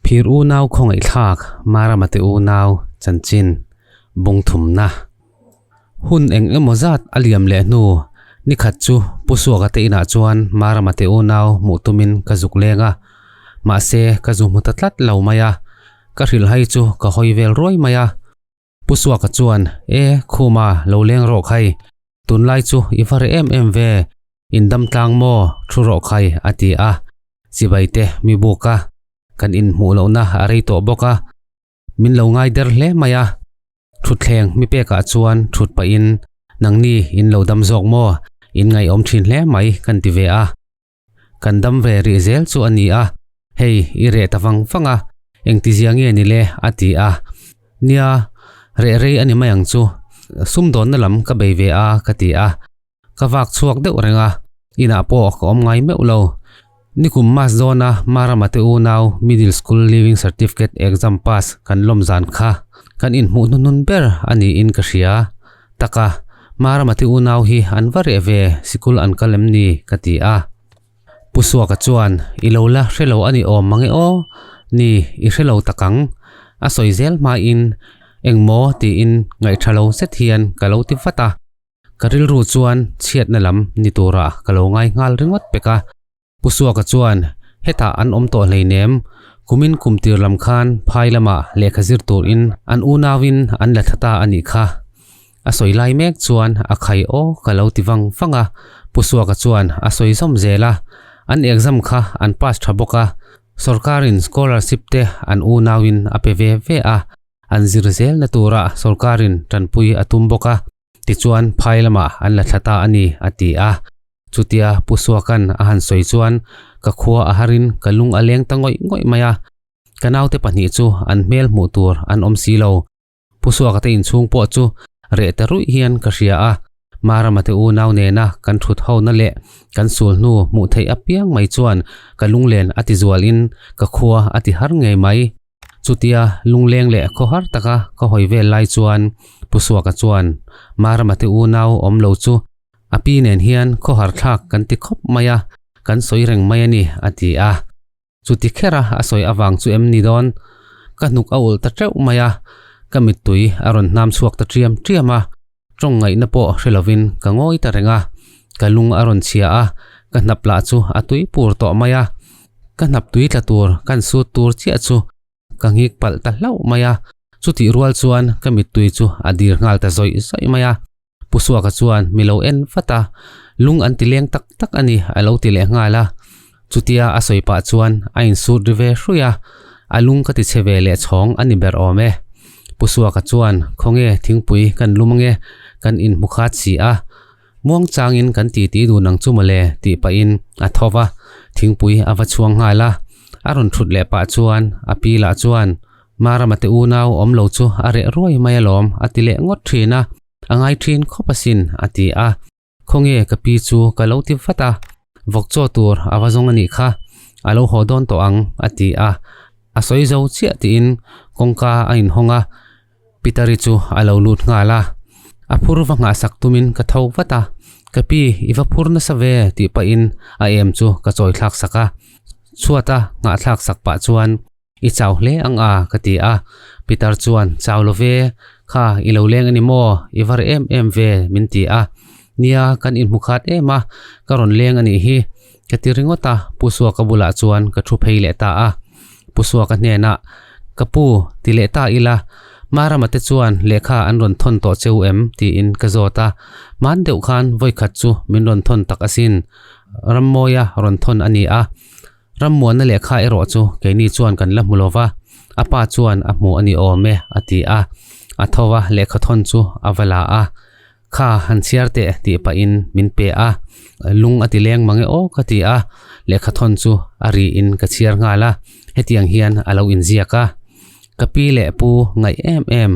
Phir unau khawngaihthlak Marama te unau chanchin bung thumna. Hun eng emaw zat a liam leh hnu nikhat chu Pu Suaka te inah chuan Marama te unau hmuh tumin ka zuk leng a, mahse ka zu hmu ta tlat lo mai a, ka hrilhhai chu ka hawi vel ruai mai a. Pu Suaka chuan, E, Khuma, lo leng rawh khai. Tunlai chu i va reh em em ve. In dam tlang maw, thu rawh khai, a ti a. Chibai te mi buk a, kan inhmuh lohna a rei tawh bawk a. Min lo ngai der hle mai a. Thutthleng mi pekah chuan thut pahin, Nangni in lo dam zawk maw, in ngaihawm thin hle mai, kan ti ve a. Kan dam ve rih zel chu a ni a, hei i reh ta vang vang a, engtizia nge ni le a ti a. Nia, reh rei a ni mai ang chu, sumdawnna lam ka bei ve a ka ti a. Ka vak chhuak deuh reng a, inah pawh ka awm ngai meuh lo. Nikum mas zawna Marama te unau Middle School Leaving Certificate exam pass kan lawm zan kha kan inhmuh hnuhnun ber a niin ka hria. Taka, Marama te unau hi an va reh ve, sikul an kal em ni? ka ti a. Pu Suaka chuan, I lo la hre lo a ni awm mang e aw, ni, i hre lo tak ang. A sawi zel hmain, Engmaw? tiin ngaihṭha lo zet hian ka lo ti vat a. Ka rilru chuan chhiatna lam ni turah ka lo ngai nghal ringawt pek a. Pu Suaka chuan, Hetah an awm tawh hleinem, kumin kum tir lam khan phai lamah lehkha zir turin an unauin an la thla ta a nih kha. A sawi lai mek chuan a khai aw ka lo ti vang vang a, Pu Suaka chuan a sawi zawm zel a, an exam kha an pass tha bawk a, sawrkarin scholarship te an unauin a pe ve ve a, an zir zelna tura sawrkarin tanpui a tum bawk a. Tichuan phai lamah an la thla ta a ni, a ti a. Chutia Pu Suaka'n a han sawi chuan ka khua a harin ka lung a leng ta ngawih ngawih mai a. Ka naute pahnih chu an hmel hmuh tur an awm si lo. Pu Suaka te inchhung pawh chu reh ta ruih hian ka hria a. Marama te unau nena kan thut hona leh kan sul hnu hmuh theih apiang mai chuan ka lunglen a ti zualin ka khua a ti har ngei mai. Chutia lungleng leh khawhar taka ka hawi vel lai chuan Pu Suaka chuan Marama te unau awm lo chu a pi nen hian khawhar thlak kan ti khawp mai a, kan sawi reng mai a ni a ti a. Chuti khera a sawi avang chu em ni dawn? Ka hnuk a ulh ta teuh mai a, ka mittui a rawn hnam chhuak ta ṭiam ṭiam a. Tawng ngaihna pawh hre lovin ka ngawi ta reng a, ka lung a rawn chhia a, ka hnap lah chu a tui pur tawh mai a. Ka hnap tui tla tur kan sut tur chiah chu ka ngik palh ta hlauh mai a, chutih rual chuan ka mittui chu a dir nghal ta zawih zawih mai a. Pu Suaka chuan mi lo en vat a, lung an ti leng tak tak a ni a lo ti leh nghal a. Chutia a sawi pah chuan a insut ri ve hruih a, a lung ka ti chhe ve leh chhawng a ni ber awm e. Pu Suaka chuan, Khawnge thingpui kan lum ange, kan inhmu khat si a, muang changin kan titi dun ang chu mawle tih pahin a tho va, thingpui a va chhuang nghal a. A rawn thut leh pah chuan a pi lah chuan, Marama te unau awm lo chu a reh ruai mai alawm a ti leh ngawt thin a, a ngai thin khawp asin a ti a. Khawnge ka pi chu ka lo ti vat a, vawk chaw tur a va zawng a nih kha, a lo haw dawn tawh ang a ti a, a sawi zo chiah tiin kawngka a inhawng a, Pitari chu a lo lut nghal a, a phur va nghahsak tumin ka tho vat a, ka pi i va phur nasa ve tih pahin a em chu ka chawi thlak sak a, chhuata nghahthlak sak pah chuan I chau hle ang a, ka ti a. Peter chuan, Chau lo ve, kha i lo leng a ni maw? I var em em ve, min ti a. Nia, kan inhmu khat em a, ka rawn leng a nih hi, ka ti ringawt a, Pu Suaka bulah chuan ka thu phei leh ta a. Pu Suaka hnenah, Ka pu, ti leh ta ila, Marama te chuan lehkha an rawn thawn tawh cheu em? tiin ka zawt a. Hman deuh khan vawikhat chu min rawn thawn tak asin. Rammawia rawn thawn a ni a. Rammuanna lehkha erawh chu keini chuan kan la hmu lo va, a pa chuan a hmu a ni awm e, a ti a. A tho a, lehkha thawn chu a va la a. Kha, han chhiar teh tih pahin min pe a. Lung a ti leng mang e aw ka ti a, lehkha thawn chu a riin ka chhiar nghal a, hetiang hian a lo inziak a. Ka pi leh pu ngaih em em,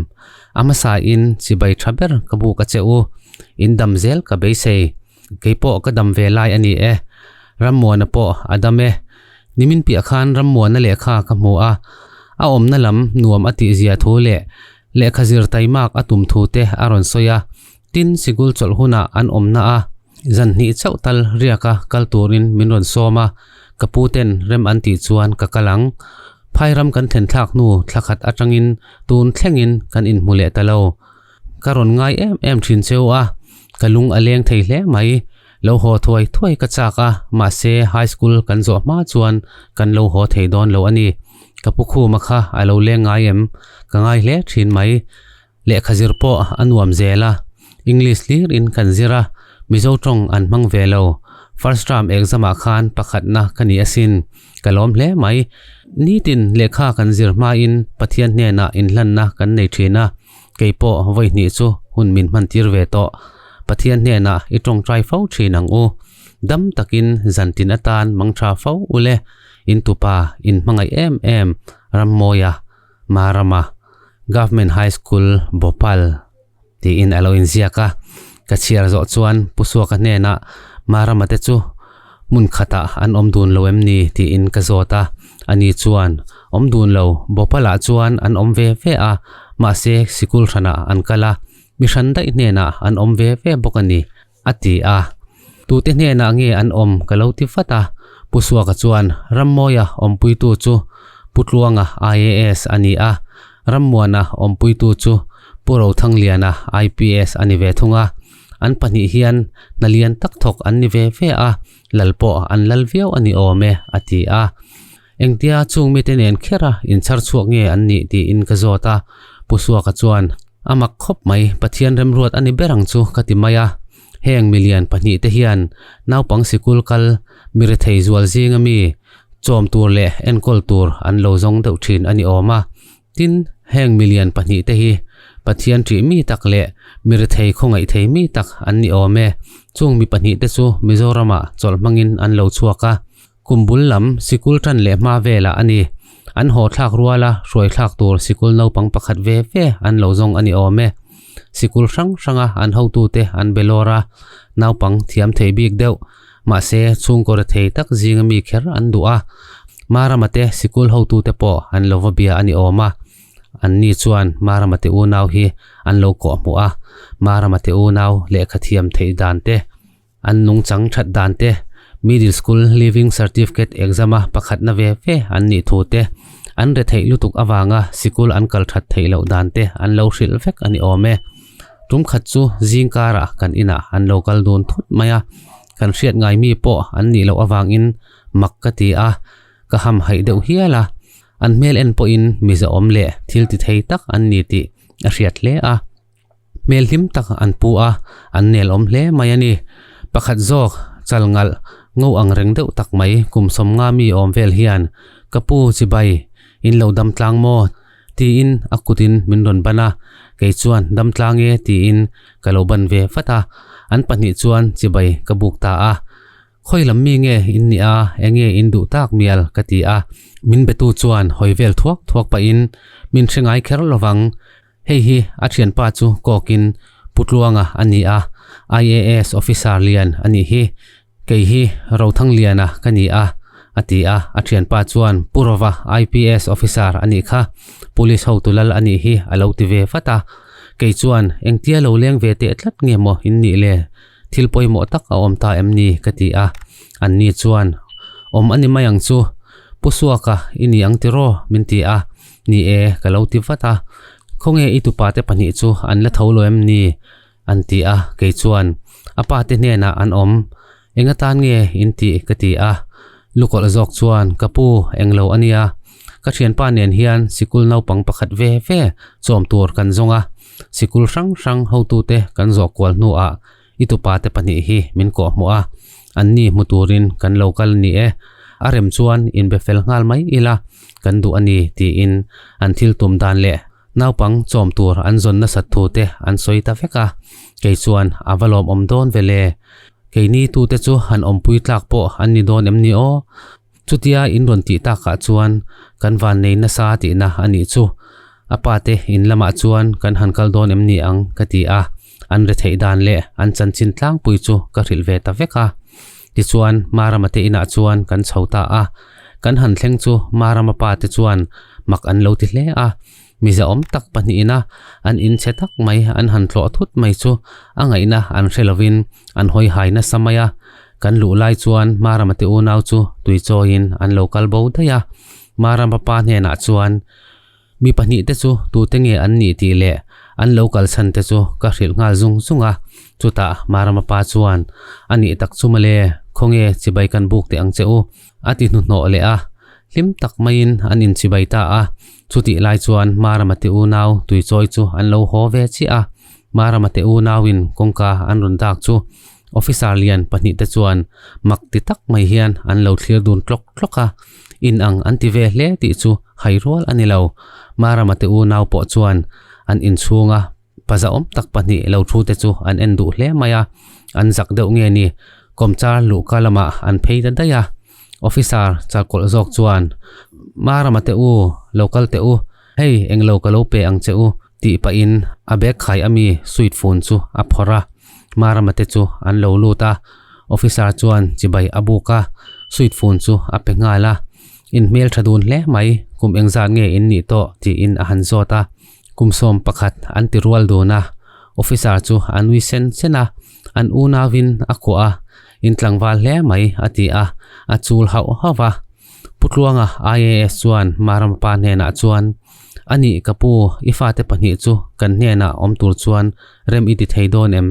a hmasain chibai tha ber ka buk a che u, in dam zel ka beisei. Kei pawh ka dam ve lai a ni e. Rammuana pawh a dam e. Nimin piah khan Rammuana lehkha ka hmu a, a awmna lam nuam a tih zia thu leh lehkha zir taimak a tum thu te a rawn sawi a. Tin, sikul chawlh hunah an awmna a zan hnih chauh tal riaka kal turin min rawn sawm a, ka pu ten rem an tih chuan ka kal ang. Phairam kan thlen thlak hnu thla khat atangin tun thlengin kan inhmu leh ta lo. Ka rawn ngai em em thin cheu a, ka lung a leng thei hle mai. Lo haw thuai thuai ka chak a, mahse high school kan zawh hma chuan kan lo haw thei dawn lo a ni. Ka pu khuma kha a lo leng ngai em? Ka ngai hle thin mai. Lehkha zir pawh a nuam zel a, English hlir in kan zir a, Mizo tawng an hmang ve lo. First term exam ah khan pakhatna ka ni asin. Ka lawm hle mai. Nitin lehkha kan zir hmain Pathian hnenah inhlanna kan nei thin a, kei pawh vawi hnih chu hun min hman tir ve tawh. Pathian hnenah i tawngtai fo thin ang u. Dam takin zantin atan mangtha fo ule. In tupa in hmangaih em em Rammawia Marama Government High School Bhopal tiin a lo inziak a. Ka chhiar zawh chuan Pu Suaka hnenah Marama te chu hmun khatah an awm dun lo em ni tiin ka zawt a. Ani chuan awm dun lo, Bhopal ah chuan an awm ve ve a, mahse sikul hranah an kal a, mi hran daih hnenah an awm ve ve bawk a ni. A ti a. Tute hnenah nge an awm ka lo ti vat a. Pu Suaka chuan Rammawia awmpuitu chu Pu Tluanga IAS a ni a, Rammuana awmpuitu chu Pu Rothangliana IPS a ni ve thung a. An pahnih hian hna lian tak thawk an ni ve ve a, lal pawh an lal viau a ni awm e, a ti a. Engtia chung mite nen khera inchhar chhuak nge an nih tiin ka zawt a, Pu Suaka chuan, A mak khawp mai, Pathian remruat a ni ber ang chu ka ti mai a. Heng milian pahnihte hian naupang sikul kal mi rethei zual zinga mi chawm tur leh enkawl tur an lo zawng deuh thin a ni awm a. Tin, heng milian pahnihte hi Pathian ṭih mi tak leh mi rethei khawngaih thei mi tak an ni awm e. Chung mi pahnihte chu Mizoramah chawlh hmangin an lo chhuak a. Kum bul lam sikul tan leh hma velah a ni. An haw thlak ruala hruai thlak tur sikul naupang pakhat ve ve an lo zawng a ni awm e. Sikul hrang hranga an hotute an be lawr a, naupang thiam thei bik deuh, mahse chhungkaw rethei tak zinga mi kher an duh a. Marama te sikul hotute pawh an lo va bia a ni awm a. Anni chuan Marama te unau hi an lo kawhhmuh a, Marama te unau lehkha thiam theih dan te, An nungchang that dan te, Middle School Leaving Certificate exam-a pakhatna ve ve an nih thu te, an retheih lutuk avanga sikul an kal that theih loh dan te an lo hrilh vek a ni awm e. Tum khat chu zing karah kan inah an lo kal dun thut mai a, kan hriat ngai mi pawh an nih loh avangin mak ka ti a, ka hamhaih deuh hial a. An hmel en pawhin mizaawm leh thil ti thei tak an ni tih a hriat hle a. Hmel hlim tak an pu a, an nel awm hle mai a ni. Pakhat zawk, chal ngalh, ngo ang reng deuh tak mai kum sawmnga mi awm vel hian, Ka pu chibai, in lo dam tlang maw? tiin a kutin min rawn ban a, kei chuan dam tlang e tiin ka lo ban ve vat a, an pahnih chuan chibai ka buk ta a. Khawi lam mi nge in nih a, enge in duh tak mial ka ti a, min betu chuan hawi vel thuak thuak pahin min hre ngai kher lovang. Hei hi a thianpa chu kawkin Pu Tluanga a ni a, IAS officer lian a nih hi. Kei hi Rothangliana ka ni a, a ti a. A thianpa chuan Pu Rova IPS officer a nih kha, police hotu lal a nih hi a lo ti ve vat a. Kei chuan engtia lo leng ve teh tlat nge maw in nih le? Thil pawimawh tak a awm ta em ni? ka ti a. Anni chuan awm a ni mai ang chu, Pu Suaka i ni ang tiraw? min ti a. Ni e, ka lo ti vat a. Khawnge i tupate pahnih chu an la tho lo em ni? an ti a, kei chuan a pate hnenah an awm. Eng atan nge in tih ka ti a. Lukawlh zawk chuan ka pu englo a nia. Ka thianpa nen hian sikul naupang pakhat ve ve chawm tur kan zawng a. Sikul hrang hrang hotute kan zawh kual hnuah I tupa te pahnih hi min kawhhmuh a, anni hmu turin kan lo kal ni e, a rem chuan inbe fel nghal mai ila kan duh a ni tiin an thil tum dan leh naupang chawm tur an zawn nasat thu te an sawi ta vek a, kei chuan a va lawmawm dawn ve le, keini tute chu han awmpui tlak pawh an ni dawn em ni aw? Chutia in rawn tih takah chuan kan vannei nasa tihna a nih chu. A pate in lamah chuan kan han kal dawn em ni ang ka ti a, an retheih dan leh an chanchin tlangpui chu ka hrilh ve ta vek a. Tichuan Marama te inah chuan kan chho ta a, kan han thleng chu Marama pate chuan mak an lo ti hle a. Miza awm tak pahnihin a an inchhe tak mai an han tlawh thut mai chu a ngaihna an hre lovin an hawi hai nasa mai a. Kan luh lai chuan Marama te unau chu tui chawiin an lo kal bo daih a. Marama pa hnenah chuan mi pahnihte chu tute nge an nih tih leh an lo kal chhan te chu ka hrilh nghal zung zung a. Chutah Marama pa chuan, A nih tak chu mawle, khawnge chibai kan buk teh ang che u, a ti hnuhnawh leh a. Hlim tak maiin an inchibai ta a. Chutih lai chuan Marama te unau tuichawi chu an lo haw ve chiah a. Marama te unauin kawngka an rawn dak chu Officer lian pahnihte chuan mak ti tak mai hian an lo thlir dun tlawk tlawk a, in ang an ti ve hle tih chu hai rual a ni lo. Marama te unau pawh chuan an inchhunga pazaawm tak pahnih lo thu te chu an en duh hle mai a, an zak deuh nge ni kawmchar luhka lamah an phei ta daih a. Officer chalkawlh zawk chuan, Marama te u, lo kal teh u, hei englo ka lo pe ang che u, Tih pahin a bag khai ami suit fun chu a phawrh a, Marama te chu an lo lut a, officer chuan chibai a buk a, suit fun chu a pe nghal a, In hmel tha dun hle mai, kum engzat nge in nih tawh? tiin a han zawt a, kum 11 an ti rual dun a, officer chu a nui sen sen a, an unauin a kuah a, In tlangval hle mai a ti a, a chul hauh hauh a. Pu Tluanga IAS chuan Marama pa hnenah chuan, A nih ka pu, i fate pahnih chu kan hnenah awm tur chuan rem i ti thei dawn em?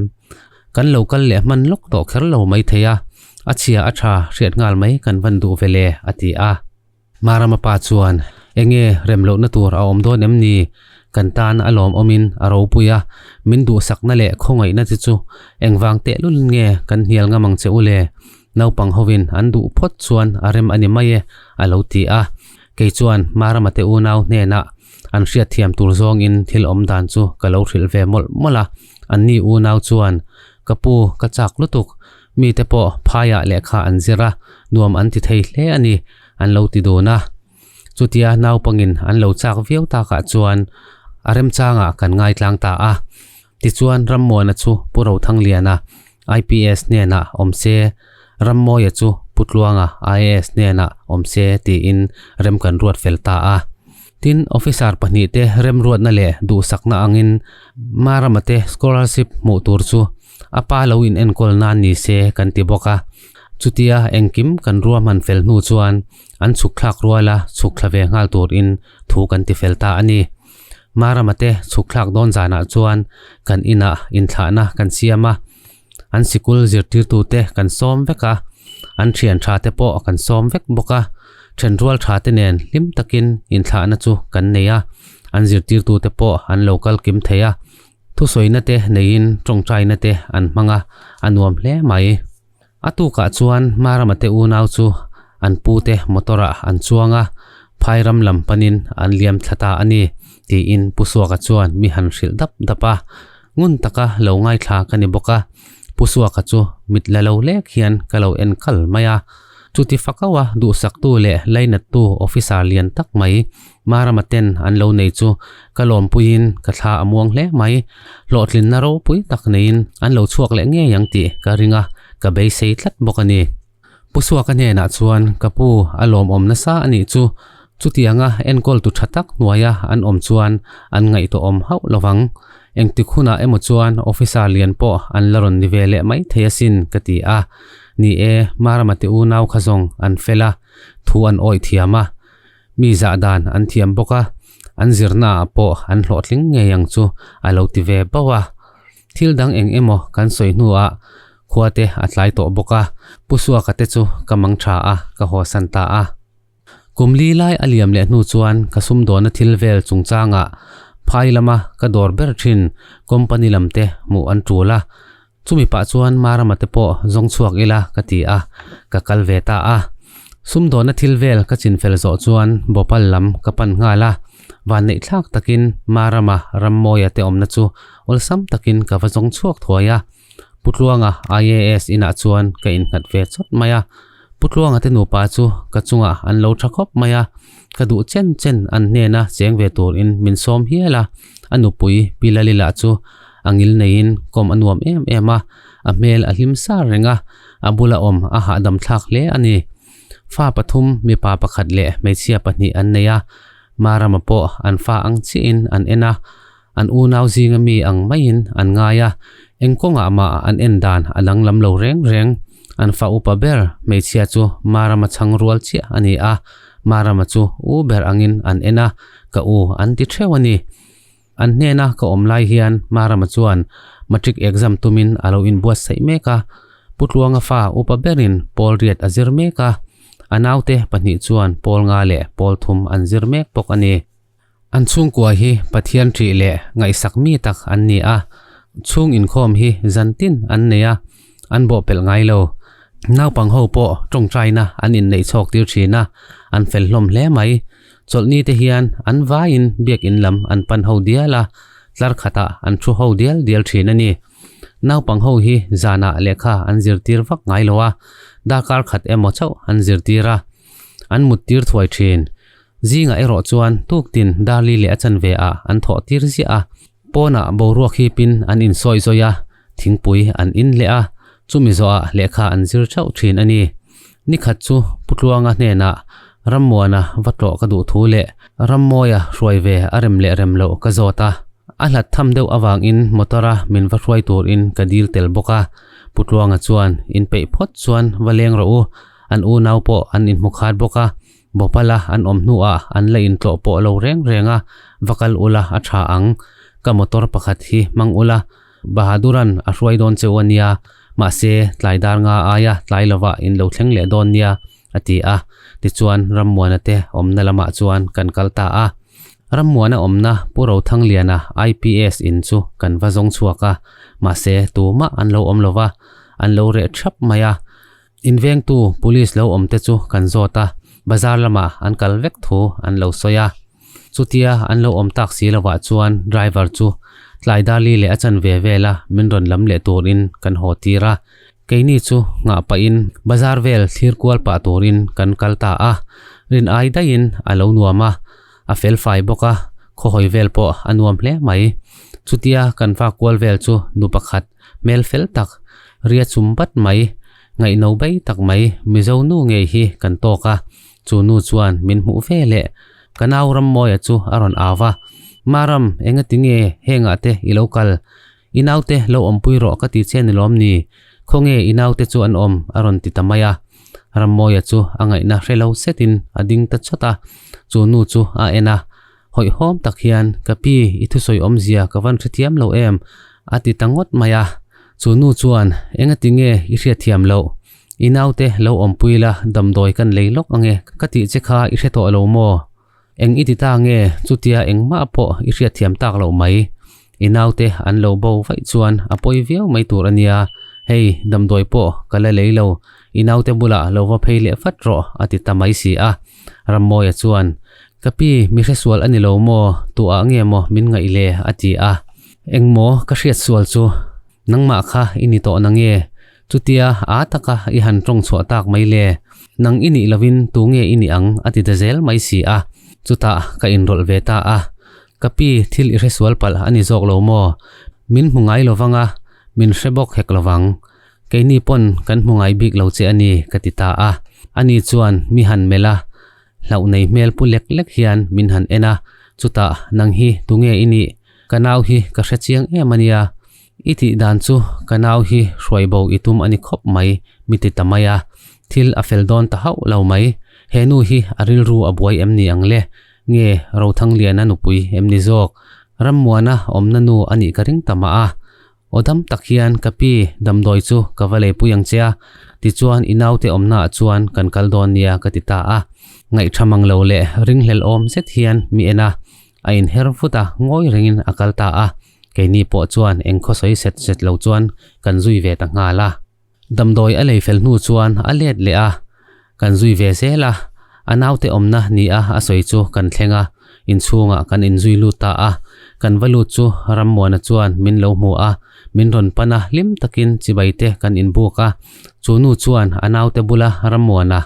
Kan lo kal leh hman lawk tawh kher lo mai thei a, a chhia a tha hriat nghal mai kan van duh ve le, a ti a. Marama pa chuan, Enge rem lohna tur a awm dawn em ni? Kan tan a lawmawmin a ropui a, min duhsakna leh khawngaihna te chu engvang tehlul nge kan hnial ngam ang che u le? Naupang hovin an duh phawt chuan a rem a ni mai e, a lo ti a. Kei chuan Marama te unau hnenah an hriatthiam tur zawngin thil awm dan chu ka lo hrilh ve mawlh mawlh a. Anni unau chuan, Ka pu, ka chak lutuk. Mite pawh phaiah lehkha an zir a, nuam an ti thei hle a ni, an lo ti dun a. Chutia naupangin an lo chak viau takah chuan a remchangah kan ngaitlang ta a. Tichuan Rammuana chu Pu Rothangliana, IPS hnenah awm se, Rammawia chu Pu Tluanga, IAS hnenah awm se tiin rem kan ruat fel ta a. Tin, officer pahnihte remruatna leh duhsakna angin Marama te scholarship hmuh tur chu a pa lo in enkawl nan ni se kan ti bawk a. Chutia engkim kan ruahman fel hnu chuan an chhuk thlak ruala chhuk thla ve nghal turin thu kan ti fel ta a ni. Marama te chhuk thlak dawn zanah chuan kan inah inthlahna kan siam a, an sikul zirtirtute kan sawm vek a, an thian tha te pawh kan sawm vek bawk a, thenrual tha te nen hlim takin inthlahna chu kan nei a, an zirtirtute pawh an lo kal kim thei a, thusawina te neiin tawngtaina te an hmang a, a nuam hle mai. A tukah chuan Marama te unau chu an pute motor ah an chuang a, phai ram lam panin an liam thla ta a ni, tiin Pu Suaka chuan mi han hrilh dap dap a. Ngun taka lo ngaithla ka ni bawk a, Pu Suaka chu mit la lo lek hian ka lo en kal mai a. Chuti fakaua duhsaktu leh lainattu officer lian tak mai Marama ten an lo nei chu ka lawmpuiin ka thla a muang hle mai. Hlawhtlinna ropui tak neiin an lo chhuak leh ngei ang tih ka ring a, ka beisei tlat bawk a ni. Pu Suaka hnenah chuan ka pu a lawmawm nasa a nih chu, chutianga enkawltu tha tak hnuaia an awm chuan an ngaihtuahawm hauh lovang. Engtik hunah emaw chuan officer lian pawh an la rawn ni ve leh mai thei asin ka ti a. Ni e, Marama te unau kha zawng an fel a, thu an awih thiam a. Mi zah dan an thiam bawk a, an zirnaah pawh an hlawhtling ngei ang chu a lo ti ve bauh a. Thil dang eng emaw kan sawi hnuah khua te a tlai tawh bawk a, Pu Suaka te chu ka mang tha a, ka hawsan ta a. Kum li lai a liam leh hnu chuan ka sumdawna thil vel chungchangah phai lama ka dawr ber thin company lam te hmuh an tul a, Chumi pah chuan Marama te pawh zawng chhuak ila ka ti a, ka kal ve ta a. Sumdawna thil vel ka chinfel zawh chuan Bhopal lam ka pan nghal a, vanneih thlak takin Marama Rammawia te awmna chu awlsam takin ka va zawng chhuak thuai a. Pu Tluanga IAS inah chuan ka innghat ve chawt mai a. Pu Tluanga te nupa chu ka chungah an lo tha khawp mai a, ka duh chen chen an hnena cheng ve turin min sawm hial a, a nupui Pi Lalila chu a ngil neiin kawm a nuam em em a, a hmel a hlim sar reng a, a bula awm a hahdam thlak hle a ni. Fa pathum mipa pakhat leh hmeichhia pahnih an nei a, Marama pawh an fa ang chiahin an en a, an unau zinga mi ang maiin an ngai a, eng kawngah mah an en dan a danglam lo reng reng. An fa upa ber hmeichhia chu Marama chhang rual chiah a ni a. Marama chu u ber angin an en a, ka u an ti theuh a ni. An hnena ka awm lai hian Marama chuan matric exam tumin a lo inbuatsaih mek a, Pu Tluanga fa upa berin pawl riat a zir mek a, a naute pahnih chuan pawl nga leh pawl thum an zir mek bawk a ni. An chhungkua hi Pathian ṭih leh ngaihsak mi tak an ni a, chhung inkhawm hi zan tin an nei a, an bawhpelh ngai lo. Naupang ho pawh ṭawngṭaina an inneih chhawk tir ṭhin a, an fel hlawm hle mai. Chawlhni te hian an vaiin biakin lam an pan ho dial a, tlar khatah an ṭhu ho dial dial ṭhin a ni. Naupang ho hi zanah lehkha an zirtir vak ngai lo a, darkar khat emaw chauh an zirtir a, an muttir thuai ṭhin. Zingah erawh chuan tuktin Darli leh a chanve ah an thawh tir ziah a, pawnah boruak hipin an insawi zawi a, thingpui an in leh a, chumi zawhah lehkha an zir theuh thin a ni. Nikhat chu Pu Tluanga hnenah Rammuana va tlawh ka duh thu leh Rammawia hruai ve a rem leh rem loh ka zawt a, a hlat tham deuh avangin motor-a min va hruai turin ka dil tel bawk a, Pu Tluanga chuan inpeih phawt chuan va leng rawh u, an unau pawh an inhmu khat bawk a, Bhopal-a an awm hnuah an la intlawh pawh lo reng reng a, va kal ula a tha ang. Ka motor pakhat hi hmang ula, Bahaduran a hruai dawn cheu a nia, mahse tlai dar nga aia tlai lovah in lo thleng leh dawn nia, a ti a. Tichuan Rammuana te awmna lamah chuan kan kal ta a. Rammuana awmna Pu Rothangliana IPS in chu kan va zawng chhuak a, mahse tumah an lo awm lova, an lo reh thap mai a. Invengtu police lo awm te chu kan zawt a, bazar lamah an kal vek thu an lo sawi a. Chutia an lo awm tak si lovah chuan driver chu tlai darli leh a chanve vela min rawn lam leh turin kan haw tir a. Keini chu nghah pahin bazar vel thlir kual pah turin kan kal ta a, rin ai daihin a lo nuam a, a fel fai bawk a, khawhawi vel pawh a nuam hle mai. Chutia kan va kual vel chu nu pakhat hmel fel tak, ria chum bat mai, ngaihno bai tak mai Mizo nu ngei hi kan tawk a, chu nu chuan min hmuh ve leh. Ka nau Rammawia chu a rawn au va, Maram, engati nge hengah te i lo kal? I naute lo awmpui rawh ka ti che ni lawm ni? Khawnge i naute chu an awm? a rawn ti ta mai a. Rammawia chu a ngaihna hre lo setin a ding ta chawt a, chu nu chu a en a. Hawihhawm tak hian, Ka pi, i thusawi awmzia ka van hrethiam lo em? a ti ta ngawt mai a. Chu nu chuan, Engati nge i hriatthiam loh? I naute lo awmpui la, damdawi kan lei lawk ange ka tih che kha i hre tawh lo maw? Eng i ti ta nge? Chutia engmah pawh i hriatthiam tak loh mai. I naute an lo bo vaih chuan a pawi viau mai tur a nia. Hei, damdawi pawh ka la lei lo. I naute bulah lo va phei leh vat rawh, a ti ta mai si a. Rammawia chuan, Ka pi, mi hresual a ni lo maw? Tuah nge maw min ngaih le? a ti a. Engmaw ka hriatsual chu? Nangmah kha i ni tawh na nge? Chutia a taka i han tawng chhuah tak mai le? Nang i nih lovin tu nge i nih ang? a ti ta zel mai si a. Chutah ka inrawlh ve ta a. Ka pi, thil i hresual palh a ni zawk lo maw? Min hmu ngai lo vang a, min hre bawk hek lo vang. Keini pawn kan hmu ngai bik lo che a ni, ka ti ta a. Ani chuan mi han melh a, hlauh nei hmel pu lek lek hian min han en a, chutah nang hi tunge i nih? Ka nau hi ka hre chiang em a nia. I tih dan chu ka nau hi hruai bo i tum a ni khawp mai, mi ti ta mai a. Thil a fel dawn ta hauh lo mai. He nu hi a rilru a buai em ni ang le? Nge Rothangliana nupui em ni zawk? Rammuana awmna nu a nih ka ring ta mah a. Aw dam tak hian ka pi damdawi chu ka va leipui ang che a, tichuan i naute awmnaah chuan kan kal dawn nia ka ti ta a. Ngaihṭha mang lo leh ringhlel awm zet hian mi en a, a inher vut a, ngawi rengin a kal ta a. Keini pawh chuan eng khawsawi set set lo chuan kan zui ve ta nghal a. Damdawi a lei fel hnu chuan a let leh a, kan zui ve zel a, a naute awmna ni a a sawi chu kan thleng a, inchhungah kan inzui lut ta a, kan va lut chu Rammuana chuan min lo hmu a, min rawn pan a, hlim takin chibai te kan inbuk a, chu nu chuan a naute bula Rammuana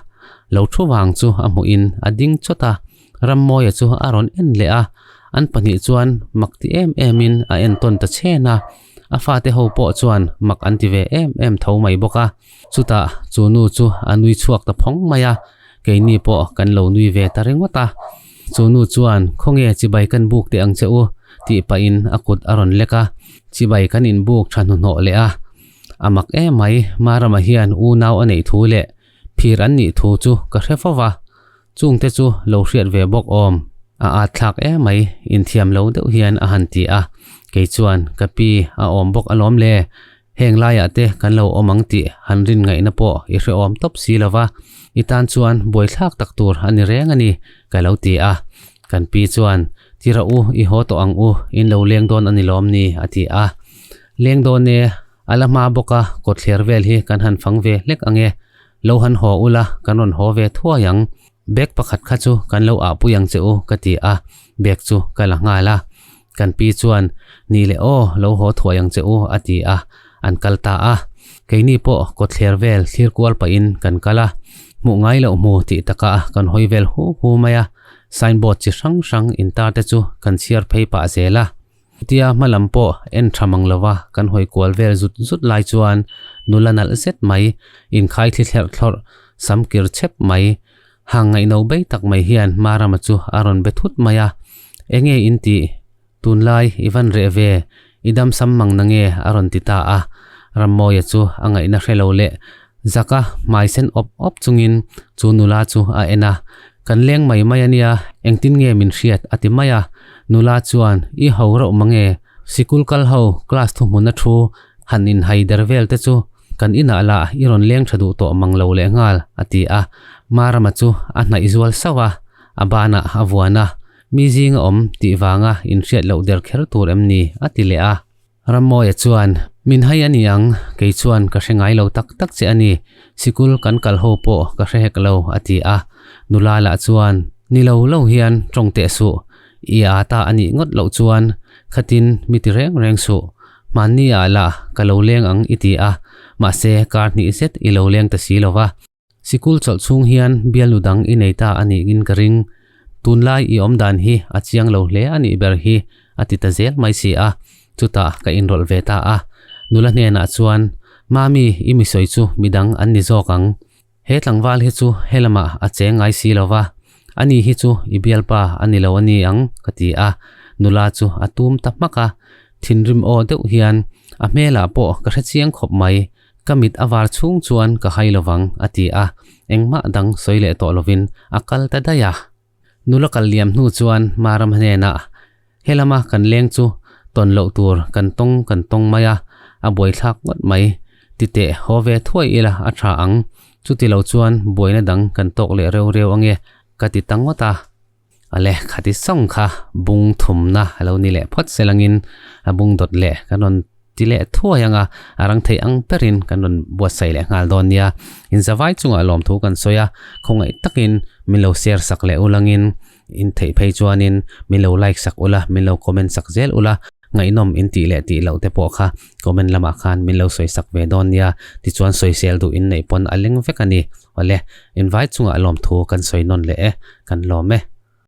lo thu vang chu a hmuhin a ding chawt a, Rammawia chu a rawn en leh a, an pahnih chuan mak ti em emin a entawn ta chhen a. A fate ho pawh chuan mak an ti ve em em tho mai bawk a, chutah chu nu chu a nui chhuak ta phawng mai a, keini pawh kan lo nui ve ta ringawt a. Chu nu chuan khawnge chibai kan buk teh ang che u tih pahin a kut a rawn lek a, chibai kan inbuk tha hnuhnawh leh a. A mak em mai, Marama hian unau a neih thu leh phir an nih thu chu ka hre fo va. Chungte chu lo hriat ve bawk awm. A at thlak emai, inthiam lo deuh hian a han ti a. Kei chuan, Ka pi, a awm bawk alawm le. Heng laiah te kan lo awm ang tih han rin ngaihna pawh i hrehawm tawp si lo va, i tan chuan buaithlak tak tur a ni reng a ni, ka lo ti a. Kan pi chuan, Ti rawh u, i haw tawh ang u, in lo leng dawn a ni lawm ni, a ti a. Leng dawn e, a la hma bawk a, kawtthler vel hi kan han fang ve hlek ang e. Lo han haw ula, kan rawn haw ve thuai ang. Bag pakhat kha chu kan lo ahpui ang che u, ka ti a, bag chu ka la nghal a. Kan pi chuan, Ni leh aw, lo haw thuai ang che u, a ti a, an kal ta a. Keini pawh kawtthler vel thlir kual pahin kan kal a, hmuh ngai loh hmu tih takah kan hawi vel hu hu mai a, signboard chi hrang hrang intar te chu kan chhiar phei pah zel a. Chutia hma lam pawh en tha mang lova kan hawi kual vel zut zut lai chuan nula nalh zet mai, inkhai thli thlerh thlawrh, sam kir chep mai, hang ngaihno bei tak mai hian Marama chu a rawn be thut mai a, Enge in tih? Tunlai i van reh ve, i dam sam mang na nge? a rawn ti ta a. Rammawia chu a ngaihna hre lo leh zaka hmai sen awp awp chungin chu nula chu a en a, Kan leng mai mai a nia, engtin nge min hriat? a ti mai a. Nula chuan, I ho reuh mange, sikul kal ho class thuhmuna thu han inhai der vel te chu kan inah lah i rawn leng tha duh tawh mang lo leh nghal, a ti a. Marama chu a hnaih zual sauh a, a banah a vuan a, Mi zinga awm tih vanga inhriat loh der kher tur em ni? a ti leh a. Rammawia chuan, Min hai a ni ang, kei chuan ka hre ngai lo tak tak che a ni, sikul kan kal ho pawh ka hre hek lo, a ti a. Nula lah chuan, Ni lo lo hian tawng teh suh, i a ta a nih ngawt loh chuan khatin mi ti reng reng suh, hmanni ah lah ka lo leng ang i ti a, mahse kar hnih zet i lo leng ta si lo va. Sikul chawlh chhung hian bialnu dang i nei ta a niin ka ring. Tunlai i awm dan hi a chiang lo hle a nih ber hi, a ti ta zel mai si a. Chutah ka inrawlh ve ta a. Nula hnenah chuan, Mami, i mi sawi chu midang an ni zawk ang. He tlangval hi chu helamah a cheng ngai si lo va, ani hi chu i bialpa a ni lo a ni ang, ka ti a. Nula chu a tum ta hmak a. Thinrim aw deuh hian, A hmelah pawh ka hre chiang khawp mai. Ka mit a var chhung chuan ka hai lovang, a ti a, engmah dang sawi leh tawh lovin a kal ta daih a. Nula kal liam hnu chuan Maram hnenah, He lama kan leng chu tawn loh tur kan tawng kan tawng mai a, a buaithlak ngawt mai. Titeh haw ve thuai ila a tha ang, chuti lo chuan buaina dang kan tawk leh reu reu ange, ka ti ta ngawt a. Ale khati sawng kha bung thumna a lo ni leh phawt se langin a bung dawt leh kan rawn ti leh thuai ang a, a rang thei ang berin kan rawn buatsaih leh nghal dawn nia. Inzavai chungah lawmthu kan sawi a, khawngaih takin min lo share sak leh ulangin in theih phei chuanin min lo like sak ula, min lo comment sak zel ula, ngaihnawm in tih leh tih loh te pawh kha comment lamah khan min lo sawi sak ve dawn nia. Tichuan sawisel duh in neih pawn a leng vek a ni. Awle, invai chungah lawmthu kan sawi nawn leh e, kan lawm e.